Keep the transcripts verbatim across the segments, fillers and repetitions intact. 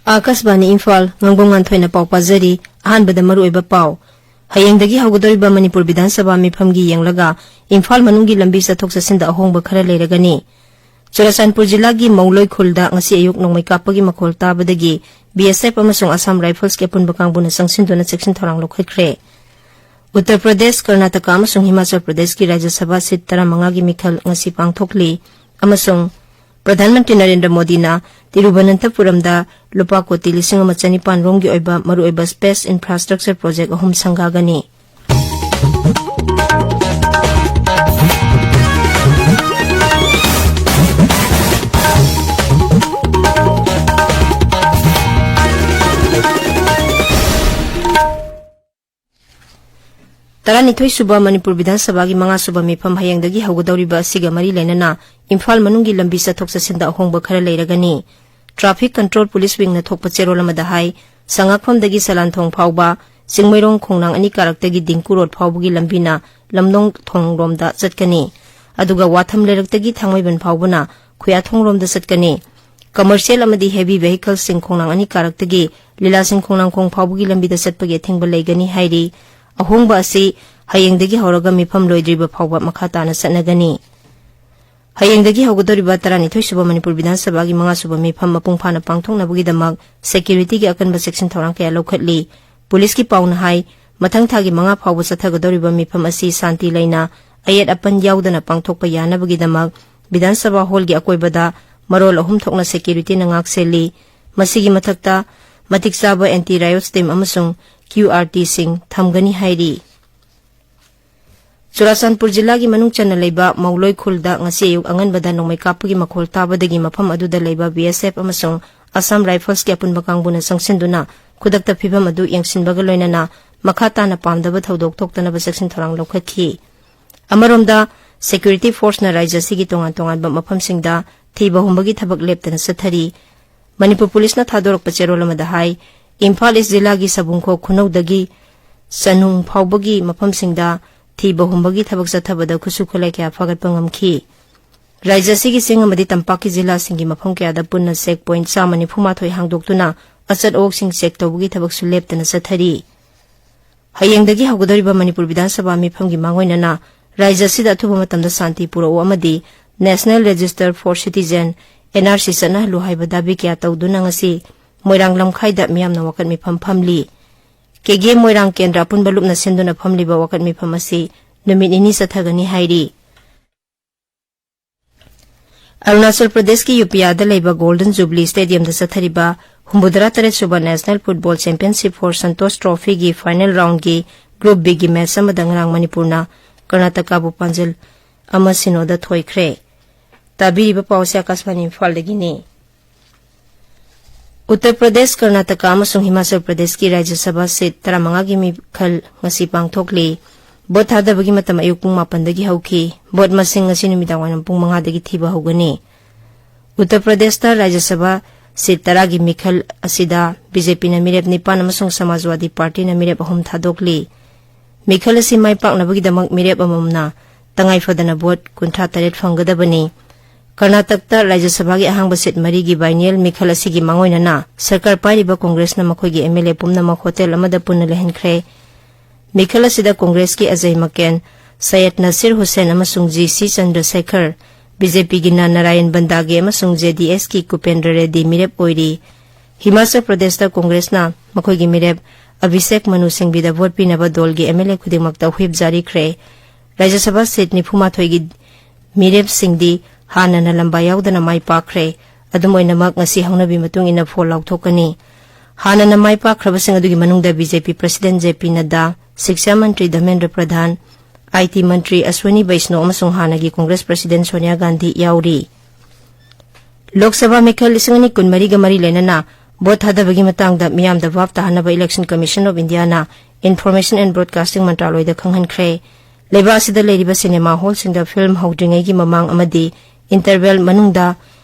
ꯑꯥꯀꯥꯁꯕꯥꯅꯤ ꯏꯝꯐꯥꯜ, ꯉꯥꯡꯕꯝ ꯉꯥꯟꯊꯣꯏꯅ ꯄꯥꯎ ꯄꯥꯖꯔꯤ꯫ ꯑꯍꯥꯟꯕꯗ ꯃꯔꯨꯑꯣꯏꯕ ꯄꯥꯎ꯫ ꯍꯌꯦꯡꯗꯒꯤ ꯍꯧꯒꯗꯧꯔꯤꯕ ꯃꯅꯤꯄꯨꯔ ꯕꯤꯙꯥꯟ ꯁꯚꯥ ꯃꯤꯐꯝꯒꯤ ꯌꯦꯡꯂꯒ ꯏꯝꯐꯥꯜ ꯃꯅꯨꯡꯒꯤ ꯂꯝꯕꯤ ꯆꯠꯊꯣꯛ ꯆꯠꯁꯤꯟꯗ ꯑꯍꯣꯡꯕ ꯈꯔ ꯂꯩꯔꯒꯅꯤ꯫ ꯆꯨꯔꯥꯆꯥꯟꯄꯨꯔ ꯖꯤꯂꯥꯒꯤ ꯃꯧꯂꯣꯏ ꯈꯨꯜꯗ ꯉꯁꯤ ꯑꯌꯨꯛ ꯅꯣꯡꯃꯩ ꯀꯥꯞꯄꯒꯤ ꯃꯈꯣꯜ ꯇꯥꯕꯗꯒꯤ ꯕꯤ ꯑꯦꯁ ꯑꯦꯐ ꯑꯃꯁꯨꯡ ꯑꯁꯥꯝ ꯔꯥꯏꯐꯜꯁꯀꯤ ꯑꯄꯨꯟꯕ ꯀꯥꯡꯕꯨꯅ ꯆꯪꯁꯤꯟꯗꯨꯅ ꯆꯦꯛꯁꯤꯟ ꯊꯧꯔꯥꯡ ꯂꯧꯈꯠꯈ꯭ꯔꯦ꯫ ꯎꯠꯇꯔ ꯄ꯭ꯔꯗꯦꯁ, ꯀꯔꯅꯥꯇꯀꯥ ꯑꯃꯁꯨꯡ ꯍꯤꯃꯥꯆꯜ ꯄ꯭ꯔꯗꯦꯁꯀꯤ ꯔꯥꯖ꯭ꯌ ꯁꯚꯥ ꯁꯤꯠ ꯇꯔꯥꯃꯉꯥꯒꯤ ꯃꯤꯈꯜ ꯉꯁꯤ ꯄꯥꯡꯊꯣꯛꯂꯤ ꯑꯃꯁꯨꯡ ꯄ꯭ꯔꯙꯥꯟ ꯃꯟꯇ꯭ꯔꯤ ꯅꯔꯦꯟꯗ꯭ꯔ ꯃꯣꯗꯤꯅ ꯇꯤꯔꯨꯚꯅꯟꯊꯄꯨꯔꯝꯗ ꯂꯨꯄꯥ ꯀꯣꯇꯤ ꯂꯤꯁꯤꯡ ꯑꯃ ꯆꯅꯤꯄꯥꯟ ꯔꯣꯝꯒꯤ ꯑꯣꯏꯕ ꯃꯔꯨꯑꯣꯏꯕ space infrastructure project ꯑꯍꯨꯝ ꯁꯪꯒꯥꯒꯅꯤ꯫ ꯇꯔꯥꯅꯤꯊꯣꯏ ꯁꯨꯕ ꯃꯅꯤꯄꯨꯔ ꯕꯤꯙꯥꯟ ꯁꯚꯥꯒꯤ ꯃꯉꯥ ꯁꯨꯕ ꯃꯤꯐꯝ ꯍꯌꯦꯡꯗꯒꯤ ꯍꯧꯒꯗꯧꯔꯤꯕ ꯑꯁꯤꯒ ꯃꯔꯤ ꯂꯩꯅꯅ ꯏꯝꯐꯥꯜ ꯃꯅꯨꯡꯒꯤ ꯂꯝꯕꯤ ꯆꯠꯊꯣꯛ ꯆꯠꯁꯤꯟꯗ ꯑꯍꯣꯡꯕ ꯈꯔ ꯂꯩꯔꯒꯅꯤ꯫ Traffic Control Police Wingꯅ ꯊꯣꯛꯄ ꯆꯦꯔꯣꯜ ꯑꯃꯗ ꯍꯥꯏ, ꯁꯉꯥꯛꯐꯝꯗꯒꯤ ꯁꯂꯥꯟꯊꯣꯡ ꯐꯥꯎꯕ, ꯆꯤꯡꯃꯩꯔꯣꯡ ꯈꯣꯡꯅꯥꯡ ꯑꯅꯤ ꯀꯥꯔꯛꯇꯒꯤ ꯗꯤꯡꯀꯨ ꯔꯣꯗ ꯐꯥꯎꯕꯒꯤ ꯂꯝꯕꯤꯅ ꯂꯝꯂꯣꯡ ꯊꯣꯡ ꯔꯣꯝꯗ ꯆꯠꯀꯅꯤ꯫ ꯑꯗꯨꯒ ꯋꯥꯊꯝ ꯂꯩꯔꯛꯇꯒꯤ ꯊꯥꯡꯃꯩꯕꯟ ꯐꯥꯎꯕꯅ ꯈꯨꯌꯥꯊꯣꯡ ꯔꯣꯝꯗ ꯆꯠꯀꯅꯤ꯫ Commercial ꯑꯃꯗꯤ heavy vehicleꯁꯤꯡ ꯈꯣꯡꯅꯥꯡ ꯑꯅꯤ ꯀꯥꯔꯛꯇꯒꯤ ꯂꯤꯂꯥꯁꯤꯡ ꯈꯣꯡꯅꯥꯡꯈꯣꯡ ꯐꯥꯎꯕꯒꯤ ꯂꯝꯕꯤꯗ ꯆꯠꯄꯒꯤ ꯑꯊꯤꯡꯕ ꯂꯩꯒꯅꯤ ꯍꯥꯏꯔꯤ꯫ ꯑꯍꯣꯡꯕ ꯑꯁꯤ ꯍꯌꯦꯡꯗꯒꯤ ꯍꯧꯔꯒ ꯃꯤꯐꯝ ꯂꯣꯏꯗ꯭ꯔꯤꯕ ꯐꯥꯎꯕ ꯃꯈꯥ ꯇꯥꯅ ꯆꯠꯅꯒꯅꯤ꯫ ꯍꯌꯦꯡꯗꯒꯤ ꯍꯧꯒꯗꯧꯔꯤꯕ ꯇꯔꯥꯅꯤꯊꯣꯏ ꯁꯨꯕ ꯃꯅꯤꯄꯨꯔ ꯕꯤꯙꯥꯟ ꯁꯚꯥꯒꯤ ꯃꯉꯥ ꯁꯨꯕ ꯃꯤꯐꯝ ꯃꯄꯨꯡ ꯐꯥꯅ ꯄꯥꯡꯊꯣꯛꯅꯕꯒꯤꯗꯃꯛ securityꯒꯤ ꯑꯀꯟꯕ ꯆꯦꯛꯁꯤꯟ ꯊꯧꯔꯥꯡ ꯀꯌꯥ ꯂꯧꯈꯠꯂꯤ꯫ ꯄꯨꯂꯤꯁꯀꯤ ꯄꯥꯎꯅ ꯍꯥꯏ, ꯃꯊꯪ ꯊꯥꯒꯤ ꯃꯉꯥ ꯐꯥꯎꯕ ꯆꯠꯊꯒꯗꯧꯔꯤꯕ ꯃꯤꯐꯝ ꯑꯁꯤ ꯁꯥꯟꯇꯤ ꯂꯩꯅ, ꯑꯌꯦꯠ ꯑꯄꯟ ꯌꯥꯎꯗꯅ ꯄꯥꯡꯊꯣꯛꯄ ꯌꯥꯅꯕꯒꯤꯗꯃꯛ ꯕꯤꯙꯥꯟ ꯁꯚꯥ ꯍꯣꯜꯒꯤ ꯑꯀꯣꯏꯕꯗ ꯃꯔꯣꯜ ꯑꯍꯨꯝ ꯊꯣꯛꯅ securityꯅ ꯉꯥꯛꯁꯦꯜꯂꯤ꯫ ꯃꯁꯤꯒꯤ ꯃꯊꯛꯇ ꯃꯇꯤꯛ ꯆꯥꯕ anti riot team ꯑꯃꯁꯨꯡ QRTꯁꯤꯡ ꯊꯝꯒꯅꯤ ꯍꯥꯏꯔꯤ꯫ ꯆꯨꯔꯥꯆꯥꯟꯄꯨꯔ ꯖꯤꯂꯥꯒꯤ ꯃꯅꯨꯡ ꯆꯟꯅ ꯂꯩꯕ ꯃꯧꯂꯣꯏ ꯈꯨꯜꯗ ꯉꯁꯤ ꯑꯌꯨꯛ ꯑꯉꯟꯕꯗ ꯅꯣꯡꯃꯩ ꯀꯥꯞꯄꯒꯤ ꯃꯈꯣꯜ ꯇꯥꯕꯗꯒꯤ ꯃꯐꯝ ꯑꯗꯨꯗ ꯂꯩꯕ ꯕꯤ ꯑꯦꯁ ꯑꯦꯐ ꯑꯃꯁꯨꯡ ꯑꯁꯥꯝ ꯔꯥꯏꯐꯜꯁꯀꯤ ꯑꯄꯨꯟꯕ ꯀꯥꯡꯕꯨꯅ ꯆꯪꯁꯤꯟꯗꯨꯅ ꯈꯨꯗꯛꯇ ꯐꯤꯚꯝ ꯑꯗꯨ ꯌꯦꯡꯁꯤꯟꯕꯒ ꯂꯣꯏꯅꯅ ꯃꯈꯥ ꯇꯥꯅ ꯄꯥꯝꯗꯕ ꯊꯧꯗꯣꯛ ꯊꯣꯛꯇꯅꯕ ꯆꯦꯛꯁꯤꯟ ꯊꯧꯔꯥꯡ ꯂꯧꯈꯠꯈꯤ꯫ ꯑꯃꯔꯣꯝꯗ, security forceꯅ ꯔꯥꯖ꯭ꯌ ꯑꯁꯤꯒꯤ ꯇꯣꯉꯥꯟ ꯇꯣꯉꯥꯟꯕ ꯃꯐꯝꯁꯤꯡꯗ ꯊꯤꯕ ꯍꯨꯝꯕꯒꯤ ꯊꯕꯛ ꯂꯦꯞꯇꯅ ꯆꯠꯊꯔꯤ꯫ ꯃꯅꯤꯄꯨꯔ ꯄꯨꯂꯤꯁꯅ ꯊꯥꯗꯣꯔꯛꯄ ꯆꯦꯔꯣꯜ ꯑꯃꯗ ꯍꯥꯏ, ꯏꯝꯐꯥꯜ ꯏꯁ ꯖꯤꯂꯥꯒꯤ ꯁꯕꯨꯡꯈꯣꯛ ꯈꯨꯅꯧꯗꯒꯤ ꯆꯅꯨꯡ ꯐꯥꯎꯕꯒꯤ ꯃꯐꯝꯁꯤꯡꯗ ꯊꯤꯕ ꯍꯨꯝꯕꯒꯤ ꯊꯕꯛ ꯆꯠꯊꯕꯗ ꯈꯨꯠꯁꯨ ꯈꯨꯠꯂꯥꯏ ꯀꯌꯥ ꯐꯥꯒꯠꯄ ꯉꯝꯈꯤ꯫ ꯔꯥꯖ꯭ꯌ ꯑꯁꯤꯒꯤ ꯆꯤꯡ ꯑꯃꯗꯤ ꯇꯝꯄꯥꯛꯀꯤ ꯖꯤꯂꯥꯁꯤꯡꯒꯤ ꯃꯐꯝ ꯀꯌꯥꯗ ꯄꯨꯟꯅ ꯆꯦꯛ ꯄꯣꯏꯟꯠ ꯆꯥꯝꯃ ꯅꯤꯐꯨ ꯃꯥꯊꯣꯏ ꯍꯥꯡꯗꯣꯛꯇꯨꯅ ꯑꯆꯠ ꯑꯋꯣꯛꯁꯤꯡ ꯆꯦꯛ ꯇꯧꯕꯒꯤ ꯊꯕꯛꯁꯨ ꯂꯦꯞꯇꯅ ꯆꯠꯊꯔꯤ꯫ ꯍꯌꯦꯡꯗꯒꯤ ꯍꯧꯒꯗꯧꯔꯤꯕ ꯃꯅꯤꯄꯨꯔ ꯕꯤꯙꯥꯟ ꯁꯚꯥ ꯃꯤꯐꯝꯒꯤ ꯃꯥꯡꯑꯣꯏꯅꯅ ꯔꯥꯖ꯭ꯌ ꯑꯁꯤꯗ ꯑꯊꯨꯕ ꯃꯇꯝꯗ ꯁꯥꯟꯇꯤ ꯄꯨꯔꯛꯎ ꯑꯃꯗꯤ National Register for Citizen, N R C, ꯆꯠꯅꯍꯜꯂꯨ ꯍꯥꯏꯕ ꯗꯥꯕꯤ ꯀꯌꯥ ꯇꯧꯗꯨꯅ ꯉꯁꯤ ꯃꯣꯏꯔꯥꯡ ꯂꯝꯈꯥꯏꯗ ꯃꯤꯌꯥꯝꯅ ꯋꯥꯀꯠ ꯃꯤꯐꯝ ꯐꯝꯂꯤ꯫ ꯀꯦꯒꯦ ꯃꯣꯏꯔꯥꯡ ꯀꯦꯟꯗ꯭ꯔ ꯑꯄꯨꯟꯕ ꯂꯨꯞꯅ ꯁꯤꯟꯗꯨꯅ ꯐꯝꯂꯤꯕ ꯋꯥꯀꯠ ꯃꯤꯐꯝ ꯑꯁꯤ ꯅꯨꯃꯤꯠ ꯅꯤꯅꯤ ꯆꯠꯊꯒꯅꯤ ꯍꯥꯏꯔꯤ꯫ ꯑꯔꯨꯅꯥꯆꯜ ꯄ꯭ꯔꯗꯦꯁꯀꯤ ꯌꯨꯄꯤꯌꯥꯗ ꯂꯩꯕ ꯒꯣꯜꯗꯟ ꯖꯨꯕꯂꯤ ꯁ꯭ꯇꯦꯗꯤꯌꯝꯗ ꯆꯠꯊꯔꯤꯕ ꯍꯨꯝꯐꯨꯇꯔꯥ ꯇꯔꯦꯠ ꯁꯨꯕ National Football Championship for Santosh Trophyꯒꯤ ꯐꯥꯏꯅꯦꯜ ꯔꯥꯎꯟꯒꯤ Group Bꯒꯤ ꯃꯦꯆ ꯑꯃꯗ ꯉꯔꯥꯡ ꯃꯅꯤꯄꯨꯔꯅ ꯀꯔꯅꯥꯇꯀꯥꯕꯨ ꯄꯥꯟꯖꯜ ꯑꯃ ꯁꯤꯅꯣꯗ ꯊꯣꯏꯈ꯭ꯔꯦ꯫ ꯇꯥꯕꯤꯔꯤꯕ ꯄꯥꯎꯁꯦ ꯑꯥꯀꯥꯁꯕꯥꯅꯤ ꯏꯝꯐꯥꯜꯗꯒꯤꯅꯤ꯫ ꯎꯠꯇꯔ ꯄ꯭ꯔꯗꯦꯁ, ꯀꯔꯅꯥꯇꯀꯥ ꯑꯃꯁꯨꯡ ꯍꯤꯃꯥꯆꯜ ꯄ꯭ꯔꯗꯦꯁꯀꯤ ꯔꯥꯖ꯭ꯌ ꯁꯚꯥ ꯁꯤꯠ ꯇꯔꯥꯃꯉꯥꯒꯤ ꯃꯤꯈꯜ ꯉꯁꯤ ꯄꯥꯡꯊꯣꯛꯂꯤ꯫ ꯚꯣꯠ ꯊꯥꯗꯕꯒꯤ ꯃꯇꯝ ꯑꯌꯨꯛ ꯄꯨꯡ ꯃꯥꯄꯟꯗꯒꯤ ꯍꯧꯈꯤ꯫ ꯚꯣꯠ ꯃꯁꯤꯡ ꯉꯁꯤ ꯅꯨꯃꯤꯗꯥꯡꯋꯥꯏꯔꯝ ꯄꯨꯡ ꯃꯉꯥꯗꯒꯤ ꯊꯤꯕ ꯍꯧꯒꯅꯤ꯫ ꯎꯠꯇꯔ ꯄ꯭ꯔꯗꯦꯁꯇ ꯔꯥꯖ꯭ꯌ ꯁꯚꯥ ꯁꯤꯠ ꯇꯔꯥꯒꯤ ꯃꯤꯈꯜ ꯑꯁꯤꯗ ꯕꯤ ꯖꯦ ꯄꯤꯅ ꯃꯤꯔꯦꯞ ꯅꯤꯄꯥꯟ ꯑꯃꯁꯨꯡ ꯁꯃꯥꯖꯋꯥꯗꯤ ꯄꯥꯔꯇꯤꯅ ꯃꯤꯔꯦꯞ ꯑꯍꯨꯝ ꯊꯥꯗꯣꯛꯂꯤ꯫ ꯃꯤꯈꯜ ꯑꯁꯤ ꯃꯥꯏ ꯄꯥꯛꯅꯕꯒꯤꯗꯃꯛ ꯃꯤꯔꯦꯞ ꯑꯃꯃꯝꯅ ꯇꯉꯥꯏ ꯐꯗꯅ ꯚꯣꯠ ꯀꯨꯟꯊ꯭ꯔꯥ ꯇꯔꯦꯠ ꯐꯪꯒꯗꯕꯅꯤ꯫ ꯀꯔꯅꯥꯇꯛꯇ ꯔꯥꯖ꯭ꯌ ꯁꯚꯥꯒꯤ ꯑꯍꯥꯡꯕ ꯁꯤꯠ ꯃꯔꯤꯒꯤ ꯕꯥꯏꯅꯤꯌꯦꯜ ꯃꯤꯈꯜ ꯑꯁꯤꯒꯤ ꯃꯥꯡꯑꯣꯏꯅꯅ ꯁꯔꯀꯥꯔ ꯄꯥꯏꯔꯤꯕ ꯀꯣꯡꯒ꯭ꯔꯦꯁꯅ ꯃꯈꯣꯏꯒꯤ ꯑꯦꯝ ꯑꯦꯜ ꯑꯦ ꯄꯨꯝꯅꯃꯛ ꯍꯣꯇꯦꯜ ꯑꯃꯗ ꯄꯨꯟꯅ ꯂꯩꯍꯟꯈ꯭ꯔꯦ꯫ ꯃꯤꯈꯜ ꯑꯁꯤꯗ ꯀꯣꯡꯒ꯭ꯔꯦꯁꯀꯤ ꯑꯖꯩ ꯃꯀꯦꯟ, ꯁꯩꯌꯗ ꯅꯁꯤꯔ ꯍꯨꯁꯦꯟ ꯑꯃꯁꯨꯡ G C Chandrasekhar, B J ꯄꯤꯒꯤꯅ ꯅꯥꯔꯥꯌꯟ ꯕꯟꯗꯥꯒꯦ ꯑꯃꯁꯨꯡ ꯖꯦ ꯗꯤ ꯑꯦꯁꯀꯤ ꯀꯨꯄꯦꯟꯗ꯭ꯔ ꯔꯦꯗꯤ ꯃꯤꯔꯦꯞ ꯑꯣꯏꯔꯤ꯫ ꯍꯤꯃꯥꯆꯜ ꯄ꯭ꯔꯗꯦꯁꯇ ꯀꯣꯡꯒ꯭ꯔꯦꯁꯅ ꯃꯈꯣꯏꯒꯤ ꯃꯤꯔꯦꯞ ꯑꯚꯤꯁꯦꯛ ꯃꯅꯨ ꯁꯤꯡꯕꯤꯗ ꯚꯣꯠ ꯄꯤꯅꯕ ꯗꯣꯜꯒꯤ ꯑꯦꯝ ꯑꯦꯜ ꯑꯦ ꯈꯨꯗꯤꯡꯃꯛꯇ ꯍꯨꯏꯞ ꯖꯥꯔꯤꯈ꯭ꯔꯦ꯫ ꯔꯥꯖ꯭ꯌ ꯁꯚꯥ ꯁꯤꯠ ꯅꯤꯐꯨ ꯃꯥꯊꯣꯏꯒꯤ ꯃꯤꯔꯦꯞꯁꯤꯡꯗꯤ ꯍꯥꯟꯅꯅ ꯂꯝꯕꯥ ꯌꯥꯎꯗꯅ ꯃꯥꯏ ꯄꯥꯛꯈ꯭ꯔꯦ꯫ ꯑꯗꯨꯝ ꯑꯣꯏꯅꯃꯛ, ꯉꯁꯤ ꯍꯧꯅꯕꯤ ꯃꯇꯨꯡ ꯏꯟꯅ ꯐꯣꯜ ꯂꯥꯎꯊꯣꯛꯀꯅꯤ꯫ ꯍꯥꯟꯅꯅ ꯃꯥꯏ ꯄꯥꯛꯈ꯭ꯔꯕꯁꯤꯡ ꯑꯗꯨꯒꯤ ꯃꯅꯨꯡꯗ ꯕꯤ ꯖꯦ ꯄꯤ ꯄ꯭ꯔꯁꯤꯗꯦꯟ ꯖꯦ ꯄꯤ ꯅꯗ꯭ꯗꯥ, ꯁꯤꯛꯁꯥ ꯃꯟꯇ꯭ꯔꯤ ꯙꯔꯃꯦꯟꯗ꯭ꯔ ꯄ꯭ꯔꯙꯥꯟ, ꯑꯥꯏ ꯇꯤ ꯃꯟꯇ꯭ꯔꯤ ꯑꯁ꯭ꯋꯅꯤ ꯕꯩꯁꯅꯣ ꯑꯃꯁꯨꯡ ꯍꯥꯟꯅꯒꯤ ꯀꯣꯡꯒ꯭ꯔꯦꯁ ꯄ꯭ꯔꯁꯤꯗꯦꯟ ꯁꯣꯅꯤꯌꯥ ꯒꯥꯟꯙꯤ ꯌꯥꯎꯔꯤ꯫ ꯂꯣꯛ ꯁꯚꯥ ꯃꯤꯈꯜ ꯂꯤꯁꯤꯡ ꯑꯅꯤ ꯀꯨꯟꯃꯔꯤꯒ ꯃꯔꯤ ꯂꯩꯅꯅ ꯚꯣꯠ ꯊꯥꯗꯕꯒꯤ ꯃꯇꯥꯡꯗ ꯃꯤꯌꯥꯝꯗ ꯚꯥꯞ ꯇꯥꯍꯟꯅꯕ Election Commission of Indiaꯅ Information and Broadcasting ꯃꯟꯇ꯭ꯔꯥꯂꯣꯏꯗ ꯈꯪꯍꯟꯈ꯭ꯔꯦ꯫ ꯂꯩꯕꯥꯛ ꯑꯁꯤꯗ ꯂꯩꯔꯤꯕ ꯁꯤꯅꯦꯃꯥ ꯍꯣꯜꯁꯤꯡꯗ ꯐꯤꯜꯝ ꯍꯧꯗ꯭ꯔꯤꯉꯩꯒꯤ ꯃꯃꯥꯡ ꯑꯃꯗꯤ interval ꯃꯅꯨꯡꯗ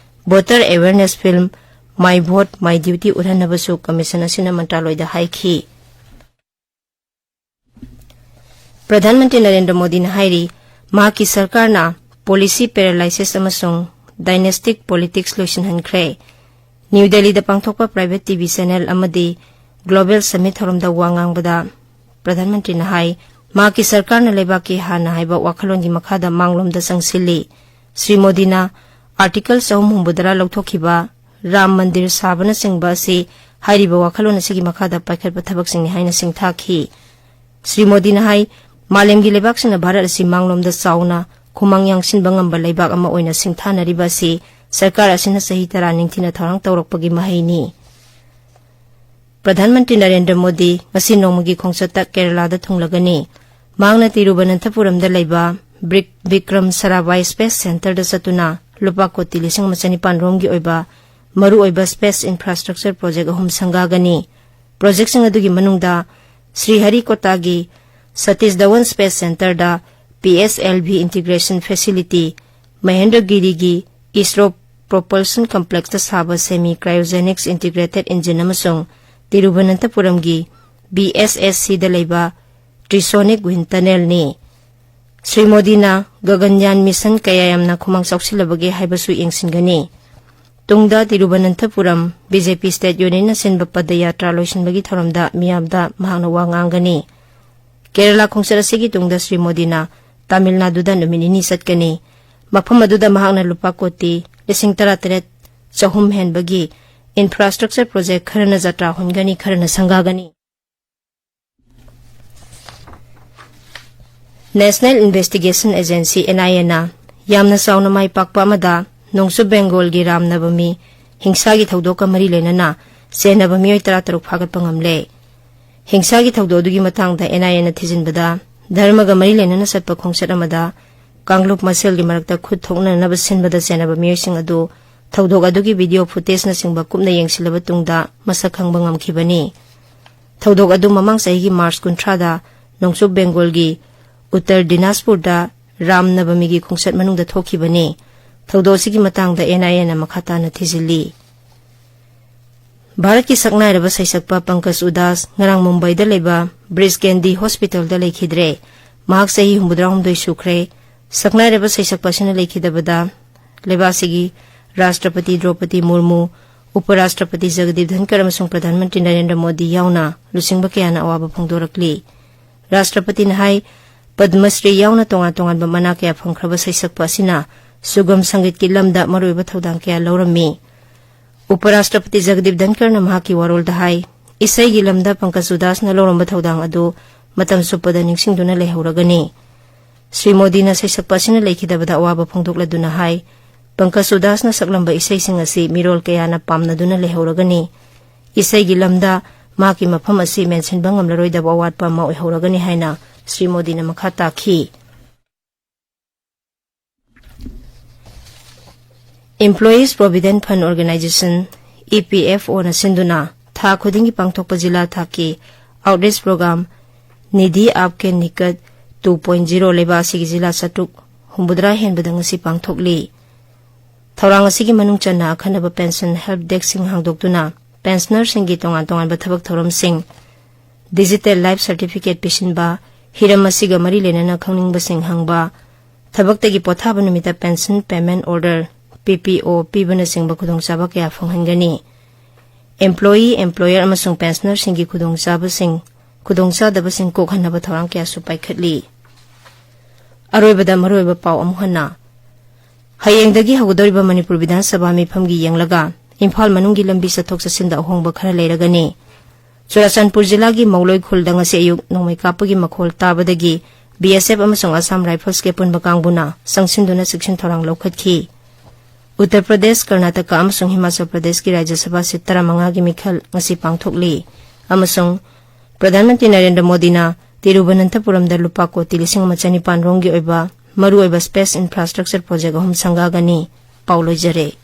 voter awareness film My Vote My Duty ꯎꯠꯍꯟꯅꯕꯁꯨ commission ꯑꯁꯤꯅ ꯃꯟꯇ꯭ꯔꯥꯂꯣꯏꯗ ꯍꯥꯏꯈꯤ꯫ ꯄ꯭ꯔꯙꯥꯟ ꯃꯟꯇ꯭ꯔꯤ ꯅꯔꯦꯟꯗ꯭ꯔ ꯃꯣꯗꯤꯅ ꯍꯥꯏꯔꯤ, ꯃꯍꯥꯛꯀꯤ ꯁꯔꯀꯥꯔꯅ policy paralysis ꯑꯃꯁꯨꯡ dynastic politics ꯂꯣꯏꯁꯤꯟꯍꯟꯈ꯭ꯔꯦ꯫ ꯅ꯭ꯌꯨ ꯗꯦꯜꯂꯤꯗ ꯄꯥꯡꯊꯣꯛꯄ private T V channel ꯑꯃꯗꯤ Global Summit ꯊꯧꯔꯝꯗ ꯋꯥ ꯉꯥꯡꯕꯗ ꯄ꯭ꯔꯙꯥꯟ ꯃꯟꯇ꯭ꯔꯤꯅ ꯍꯥꯏ, ꯃꯍꯥꯛꯀꯤ ꯁꯔꯀꯥꯔꯅ ꯂꯩꯕꯥꯛꯀꯤ ꯍꯥꯟꯅ ꯍꯥꯏꯕ ꯋꯥꯈꯜꯂꯣꯟꯒꯤ ꯃꯈꯥꯗ ꯃꯥꯡꯂꯣꯝꯗ ꯆꯪꯁꯤꯜꯂꯤ꯫ ꯁ꯭ꯔꯤ ꯃꯣꯗꯤꯅ Article ꯆꯍꯨꯝ ꯍꯨꯝꯐꯨꯇꯔꯥ ꯂꯧꯊꯣꯛꯈꯤꯕ, ꯔꯥꯝ ꯃꯟꯗꯤꯔ ꯁꯥꯕꯅꯆꯤꯡꯕ ꯑꯁꯤ ꯍꯥꯏꯔꯤꯕ ꯋꯥꯈꯜꯂꯣꯟ ꯑꯁꯤꯒꯤ ꯃꯈꯥꯗ ꯄꯥꯏꯈꯠꯄ ꯊꯕꯛꯁꯤꯡꯅꯤ ꯍꯥꯏꯅ ꯁꯤꯡꯊꯥꯈꯤ꯫ ꯁ꯭ꯔꯤ ꯃꯣꯗꯤꯅ ꯍꯥꯏ, ꯃꯥꯂꯦꯝꯒꯤ ꯂꯩꯕꯥꯛꯁꯤꯡꯅ ꯚꯥꯔꯠ ꯑꯁꯤ ꯃꯥꯡꯂꯣꯝꯗ ꯆꯥꯎꯅ ꯈꯨꯃꯥꯡ ꯌꯥꯡꯁꯤꯟꯕ ꯉꯝꯕ ꯂꯩꯕꯥꯛ ꯑꯃ ꯑꯣꯏꯅ ꯁꯤꯡꯊꯥꯅꯔꯤꯕ ꯑꯁꯤ ꯁꯔꯀꯥꯔ ꯑꯁꯤꯅ ꯆꯍꯤ ꯇꯔꯥ ꯅꯤꯡꯊꯤꯅ ꯊꯧꯔꯥꯡ ꯇꯧꯔꯛꯄꯒꯤ ꯃꯍꯩꯅꯤ꯫ ꯄ꯭ꯔꯙꯥꯟ ꯃꯟꯇ꯭ꯔꯤ ꯅꯔꯦꯟꯗ꯭ꯔ ꯃꯣꯗꯤ ꯉꯁꯤ ꯅꯣꯡꯃꯒꯤ ꯈꯣꯡꯆꯠꯇ ꯀꯦꯔꯂꯥꯗ ꯊꯨꯡꯂꯒꯅꯤ꯫ ꯃꯍꯥꯛꯅ ꯇꯤꯔꯨꯕꯅꯟꯊꯄꯨꯔꯝꯗ ꯂꯩꯕ ꯕ꯭ꯔꯤꯛ-, ꯕꯤꯀ꯭ꯔꯝ ꯁꯔꯥꯕꯥꯏ space centreꯗ ꯆꯠꯇꯨꯅ ꯂꯨꯄꯥ ꯀꯣꯇꯤ ꯂꯤꯁꯤꯡ ꯑꯃ ꯆꯅꯤꯄꯥꯟ ꯔꯣꯝꯒꯤ ꯑꯣꯏꯕ ꯃꯔꯨꯑꯣꯏꯕ space infrastructure project ꯑꯍꯨꯝ ꯁꯪꯒꯥꯒꯅꯤ꯫ Projectꯁꯤꯡ ꯑꯗꯨꯒꯤ ꯃꯅꯨꯡꯗ ꯁ꯭ꯔꯤꯍꯔꯤꯀꯣꯇꯥꯒꯤ Satish Dhawan space centreꯗ P S L V integration facility, ꯃꯍꯦꯟꯗ꯭ꯔꯒꯤꯔꯤꯒꯤ ISRO Propulsion Complexꯇ ꯁꯥꯕ semi cryogenics integrated engine ꯑꯃꯁꯨꯡ ꯇꯤꯔꯨꯚꯅꯟꯇꯄꯨꯔꯝꯒꯤ B S S Cꯗ ꯂꯩꯕ Trisonic Wind Tunnelꯅꯤ꯫ ꯁ꯭ꯔꯤ ꯃꯣꯗꯤꯅ ꯒꯒꯟꯌꯥꯟ mission ꯀꯌꯥ ꯌꯥꯝꯅ ꯈꯨꯃꯥꯡ ꯆꯥꯎꯁꯤꯜꯂꯕꯒꯦ ꯍꯥꯏꯕꯁꯨ ꯌꯦꯡꯁꯤꯟꯒꯅꯤ꯫ ꯇꯨꯡꯗ Thiruvananthapuram B J P state unitꯅ ꯁꯤꯟꯕ ꯄꯗꯌꯥꯇ꯭ꯔꯥ ꯂꯣꯏꯁꯤꯟꯕꯒꯤ ꯊꯧꯔꯝꯗ ꯃꯤꯌꯥꯝꯗ ꯃꯍꯥꯛꯅ ꯋꯥ ꯉꯥꯡꯒꯅꯤ꯫ ꯀꯦꯔꯂꯥ ꯈꯣꯡꯆꯠ ꯑꯁꯤꯒꯤ ꯇꯨꯡꯗ ꯁ꯭ꯔꯤ ꯃꯣꯗꯤꯅ ꯇꯥꯃꯤꯜ ꯅꯥꯗꯨꯗ ꯅꯨꯃꯤꯠ ꯅꯤꯅꯤ ꯆꯠꯀꯅꯤ꯫ ꯃꯐꯝ ꯑꯗꯨꯗ ꯃꯍꯥꯛꯅ ꯂꯨꯄꯥ ꯀꯣꯇꯤ ꯂꯤꯁꯤꯡ ꯇꯔꯥꯇꯔꯦꯠ ꯆꯍꯨꯝ ꯍꯦꯟꯕꯒꯤ infrastructure project ꯈꯔꯅ ꯖꯇ꯭ꯔꯥ ꯍꯣꯟꯒꯅꯤ, ꯈꯔꯅ ꯁꯪꯒꯥꯒꯅꯤ꯫ National Investigation Agency, N I Aꯅ ꯌꯥꯝꯅ ꯆꯥꯎꯅ ꯃꯥꯏ ꯄꯥꯛꯄ ꯑꯃꯗ ꯅꯣꯡꯆꯨꯞ ꯕꯦꯡꯒꯣꯜꯒꯤ ꯔꯥꯝ ꯅꯕꯃꯤ ꯍꯤꯡꯁꯥꯒꯤ ꯊꯧꯗꯣꯛꯀ ꯃꯔꯤ ꯂꯩꯅꯅ ꯆꯦꯟꯅꯕ ꯃꯤꯑꯣꯏ ꯇꯔꯥꯇꯔꯨꯛ ꯐꯥꯒꯠꯄ ꯉꯝꯂꯦ꯫ ꯍꯤꯡꯁꯥꯒꯤ ꯊꯧꯗꯣꯛ ꯑꯗꯨꯒꯤ ꯃꯇꯥꯡꯗ N I Aꯅ ꯊꯤꯖꯤꯟꯕꯗ, ꯙꯔꯃꯒ ꯃꯔꯤ ꯂꯩꯅꯅ ꯆꯠꯄ ꯈꯣꯡꯆꯠ ꯑꯃꯗ ꯀꯥꯡꯂꯨꯞ ꯃꯁꯦꯜꯒꯤ ꯃꯔꯛꯇ ꯈꯨꯠ ꯊꯣꯛꯅꯅꯕ ꯁꯤꯟꯕꯗ ꯆꯦꯟꯅꯕ ꯃꯤꯑꯣꯏꯁꯤꯡ ꯑꯗꯨ ꯊꯧꯗꯣꯛ ꯑꯗꯨꯒꯤ video footageꯅꯆꯤꯡꯕ ꯀꯨꯞꯅ ꯌꯦꯡꯁꯤꯜꯂꯕ ꯇꯨꯡꯗ ꯃꯁꯛ ꯈꯪꯕ ꯉꯝꯈꯤꯕꯅꯤ꯫ ꯊꯧꯗꯣꯛ ꯑꯗꯨ ꯃꯃꯥꯡ ꯆꯍꯤꯒꯤ March ꯀꯨꯟꯊ꯭ꯔꯥꯗ ꯅꯣꯡꯆꯨꯞ ꯕꯦꯡꯒꯣꯜꯒꯤ ꯎꯠꯇꯔ ꯗꯤꯅꯥꯖꯄꯨꯔꯗ ꯔꯥꯝ ꯅꯕꯃꯤꯒꯤ ꯈꯣꯡꯆꯠ ꯃꯅꯨꯡꯗ ꯊꯣꯛꯈꯤꯕꯅꯤ꯫ ꯊꯧꯗꯣꯛ ꯑꯁꯤꯒꯤ ꯃꯇꯥꯡꯗ N I Aꯅ ꯃꯈꯥ ꯇꯥꯅ ꯊꯤꯖꯤꯜꯂꯤ꯫ ꯚꯥꯔꯠꯀꯤ ꯁꯛꯅꯥꯏꯔꯕ ꯁꯩꯁꯛꯄ ꯄꯪꯀꯖ ꯎꯗꯥꯁ ꯉꯔꯥꯡ ꯃꯨꯝꯕꯥꯏꯗ ꯂꯩꯕ ꯕ꯭ꯔꯤꯖ ꯀꯦꯟꯗꯤ ꯍꯣꯁꯄꯤꯇꯥꯜꯗ ꯂꯩꯈꯤꯗ꯭ꯔꯦ꯫ ꯃꯍꯥꯛ ꯆꯍꯤ ꯍꯨꯝꯐꯨꯇꯔꯥꯍꯨꯝꯗꯣꯏ ꯁꯨꯈ꯭ꯔꯦ꯫ ꯁꯛꯅꯥꯏꯔꯕ ꯁꯩꯁꯛꯄ ꯑꯁꯤꯅ ꯂꯩꯈꯤꯗꯕꯗ ꯂꯩꯕꯥꯛ ꯑꯁꯤꯒꯤ ꯔꯥꯁꯇ꯭ꯔꯄꯇꯤ ꯗ꯭ꯔꯧꯄꯗꯤ ꯃꯨꯔꯃꯨ, ꯎꯄ ꯔꯥꯁꯇ꯭ꯔꯄꯇꯤ ꯖꯒꯗꯤꯞ ꯙꯟꯀꯔ ꯑꯃꯁꯨꯡ ꯄ꯭ꯔꯙꯥꯟ ꯃꯟꯇ꯭ꯔꯤ ꯅꯔꯦꯟꯗ꯭ꯔ ꯃꯣꯗꯤ ꯌꯥꯎꯅ ꯂꯨꯆꯤꯡꯕ ꯀꯌꯥꯅ ꯑꯋꯥꯕ ꯐꯣꯡꯗꯣꯔꯛꯂꯤ꯫ ꯔꯥꯁꯇ꯭ꯔꯄꯇꯤꯅ ꯍꯥꯏ, ꯄꯗꯃ ꯁ꯭ꯔꯤ ꯌꯥꯎꯅ ꯇꯣꯉꯥꯟ ꯇꯣꯉꯥꯟꯕ ꯃꯅꯥ ꯀꯌꯥ ꯐꯪꯈ꯭ꯔꯕ ꯁꯩꯁꯛꯄ ꯑꯁꯤꯅ ꯁꯨꯒꯝ ꯁꯪꯒꯤꯠꯀꯤ ꯂꯝꯗ ꯃꯔꯨꯑꯣꯏꯕ ꯊꯧꯗꯥꯡ ꯀꯌꯥ ꯂꯧꯔꯝꯃꯤ꯫ ꯎꯄ ꯔꯥꯁꯇ꯭ꯔꯄꯇꯤ ꯖꯒꯗꯤꯞ ꯙꯟꯀꯔꯅ ꯃꯍꯥꯛꯀꯤ ꯋꯥꯔꯣꯜꯗ ꯍꯥꯏ, ꯏꯁꯩꯒꯤ ꯂꯝꯗ ꯄꯪꯀꯖ ꯎꯗꯥꯁꯅ ꯂꯧꯔꯝꯕ ꯊꯧꯗꯥꯡ ꯑꯗꯨ ꯃꯇꯝ ꯆꯨꯞꯄꯗ ꯅꯤꯡꯁꯤꯡꯗꯨꯅ ꯂꯩꯍꯧꯔꯒꯅꯤ꯫ ꯁ꯭ꯔꯤ ꯃꯣꯗꯤꯅ ꯁꯩꯁꯛꯄ ꯑꯁꯤꯅ ꯂꯩꯈꯤꯗꯕꯗ ꯑꯋꯥꯕ ꯐꯣꯡꯗꯣꯛꯂꯗꯨꯅ ꯍꯥꯏ, ꯄꯪꯀꯖ ꯎꯗꯥꯁꯅ ꯁꯛꯂꯝꯕ ꯏꯁꯩꯁꯤꯡ ꯑꯁꯤ ꯃꯤꯔꯣꯜ ꯀꯌꯥꯅ ꯄꯥꯝꯅꯗꯨꯅ ꯂꯩꯍꯧꯔꯒꯅꯤ꯫ ꯏꯁꯩꯒꯤ ꯂꯝꯗ ꯃꯍꯥꯛꯀꯤ ꯃꯐꯝ ꯑꯁꯤ ꯃꯦꯟꯁꯤꯟꯕ ꯉꯝꯂꯔꯣꯏꯗꯕ ꯑꯋꯥꯠꯄ ꯑꯃ ꯑꯣꯏꯍꯧꯔꯒꯅꯤ ꯍꯥꯏꯅ ꯁ꯭ꯔꯤ ꯃꯣꯗꯤꯅ ꯃꯈꯥ ꯇꯥꯈꯤ꯫ Employees Provident Fund Organization, E P F O ꯅ ꯁꯤꯟꯗꯨꯅ ꯊꯥ ꯈꯨꯗꯤꯡꯒꯤ ꯄꯥꯡꯊꯣꯛꯄ ꯖꯤꯂꯥ ꯊꯥꯛꯀꯤ outreach program Nidhi ꯑꯥꯞꯀꯦ ꯅꯤꯀꯠ two point zero ꯂꯩꯕꯥꯛ ꯑꯁꯤꯒꯤ ꯖꯤꯂꯥ ꯆꯥꯇ꯭ꯔꯨꯛ ꯍꯨꯝꯐꯨꯇꯔꯥ ꯍꯦꯟꯕꯗ ꯉꯁꯤ ꯄꯥꯡꯊꯣꯛꯂꯤ꯫ ꯊꯧꯔꯥꯡ ꯑꯁꯤꯒꯤ ꯃꯅꯨꯡ ꯆꯟꯅ ꯑꯈꯟꯅꯕ pension help deskꯁꯤꯡ ꯍꯥꯡꯗꯣꯛꯇꯨꯅ pensionerꯁꯤꯡꯒꯤ ꯇꯣꯉꯥꯟ ꯇꯣꯉꯥꯟꯕ ꯊꯕꯛ ꯊꯧꯔꯝꯁꯤꯡ, digital life certificate ꯄꯤꯁꯤꯟꯕ, ꯍꯤꯔꯝ ꯑꯁꯤꯒ ꯃꯔꯤ ꯂꯩꯅꯅ ꯈꯪꯅꯤꯡꯕꯁꯤꯡ ꯍꯪꯕ, ꯊꯕꯛꯇꯒꯤ ꯄꯣꯊꯥꯕ ꯅꯨꯃꯤꯠꯇ pension payment order, P P O, ꯄꯤꯕꯅꯆꯤꯡꯕ ꯈꯨꯗꯣꯡꯆꯥꯕ ꯀꯌꯥ ꯐꯪꯍꯟꯒꯅꯤ꯫ Employee, employer ꯑꯃꯁꯨꯡ pensionerꯁꯤꯡꯒꯤ ꯈꯨꯗꯣꯡꯆꯥꯕꯁꯤꯡ, ꯈꯨꯗꯣꯡꯆꯥꯗꯕꯁꯤꯡ ꯀꯣꯛꯍꯟꯅꯕ ꯊꯧꯔꯥꯡ ꯀꯌꯥꯁꯨ ꯄꯥꯏꯈꯠꯂꯤ꯫ ꯑꯔꯣꯏꯕꯗ ꯃꯔꯨꯑꯣꯏꯕ ꯄꯥꯎ ꯑꯃꯨꯛ ꯍꯟꯅ꯫ ꯍꯌꯦꯡꯗꯒꯤ ꯍꯧꯒꯗꯧꯔꯤꯕ ꯃꯅꯤꯄꯨꯔ ꯕꯤꯙꯥꯟ ꯁꯚꯥ ꯃꯤꯐꯝꯒꯤ ꯌꯦꯡꯂꯒ ꯏꯝꯐꯥꯜ ꯃꯅꯨꯡꯒꯤ ꯂꯝꯕꯤ ꯆꯠꯊꯣꯛ ꯆꯠꯁꯤꯟꯗ ꯑꯍꯣꯡꯕ ꯈꯔ ꯂꯩꯔꯒꯅꯤ꯫ ꯆꯨꯔꯥꯆꯥꯟꯄꯨꯔ ꯖꯤꯂꯥꯒꯤ ꯃꯧꯂꯣꯏ ꯈꯨꯜꯗ ꯉꯁꯤ ꯑꯌꯨꯛ ꯅꯣꯡꯃꯩ ꯀꯥꯞꯄꯒꯤ ꯃꯈꯣꯜ ꯇꯥꯕꯗꯒꯤ B S F ꯑꯃꯁꯨꯡ ꯑꯁꯥꯝ ꯔꯥꯏꯐꯜꯁꯀꯤ ꯑꯄꯨꯟꯕ ꯀꯥꯡꯕꯨꯅ ꯆꯪꯁꯤꯟꯗꯨꯅ ꯆꯦꯛꯁꯤꯟ ꯊꯧꯔꯥꯡ ꯂꯧꯈꯠꯈꯤ꯫ ꯎꯠꯇꯔ ꯄ꯭ꯔꯗꯦꯁ, ꯀꯔꯅꯥꯇꯀꯥ ꯑꯃꯁꯨꯡ ꯍꯤꯃꯥꯆꯜ ꯄ꯭ꯔꯗꯦꯁꯀꯤ ꯔꯥꯖ꯭ꯌ ꯁꯚꯥ ꯁꯤꯠ ꯇꯔꯥꯃꯉꯥꯒꯤ ꯃꯤꯈꯜ ꯉꯁꯤ ꯄꯥꯡꯊꯣꯛꯂꯤ ꯑꯃꯁꯨꯡ ꯄ꯭ꯔꯙꯥꯟ ꯃꯟꯇ꯭ꯔꯤ ꯅꯔꯦꯟꯗ꯭ꯔ ꯃꯣꯗꯤꯅ ꯇꯤꯔꯨꯕꯅꯟꯊꯄꯨꯔꯝꯗ ꯂꯨꯄꯥ ꯀꯣꯇꯤ ꯂꯤꯁꯤꯡ ꯑꯃ ꯆꯅꯤꯄꯥꯟ ꯔꯣꯝꯒꯤ ꯑꯣꯏꯕ ꯃꯔꯨꯑꯣꯏꯕ space infrastructure project ꯑꯍꯨꯝ ꯁꯪꯒꯥꯒꯅꯤ꯫ ꯄꯥꯎ ꯂꯣꯏꯖꯔꯦ꯫